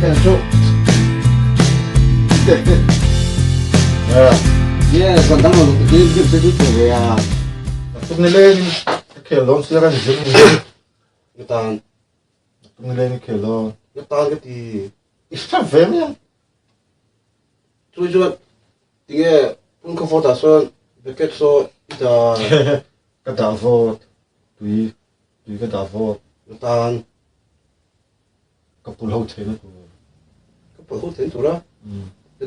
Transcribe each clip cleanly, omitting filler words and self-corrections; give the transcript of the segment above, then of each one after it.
Khel chu. Ye zan dang lo te game se chu thei ve a. Tuk ni len ka khel dawn sia kan zir ni. Ka tan. Tuk ni len khel dawn. Ka tan ka ti. I hre ve mai ang. Chu chuan tinge phun khaw vawt ah sawn bucket saw i dah. Ka dah vawt. Tui tui ka dah vawt. Ka tan. Ka pul ho theihna tur. Ka pul ho theihna tur a?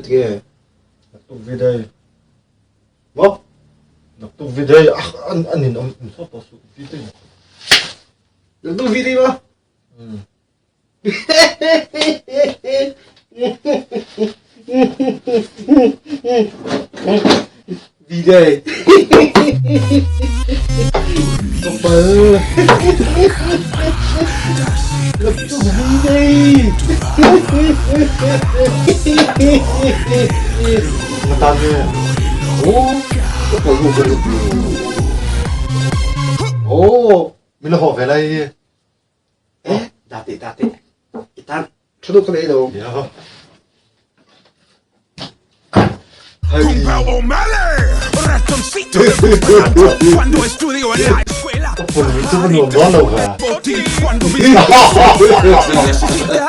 Tinge? Naktuk videi. Maw? Naktuk videi ah an an in awm in sawt tawh suh videi. Naktuk videi ma? Videi. Ka pal. Naktuk videi. Nga tan nge? Oh, ka pal ho ka Oh, min la haw ve lai. Eh, dati dati. Itan thlu ka nei lo. Ya. Con O'Malley, ratoncito me gusta tanto cuando estudio en la escuela. Ka pul mi chu ka nuam dawn lo ka. Botín cuando vi necesita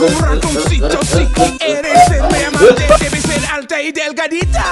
un ratoncito si quieres ser mi amante debe ser alta y delgadita.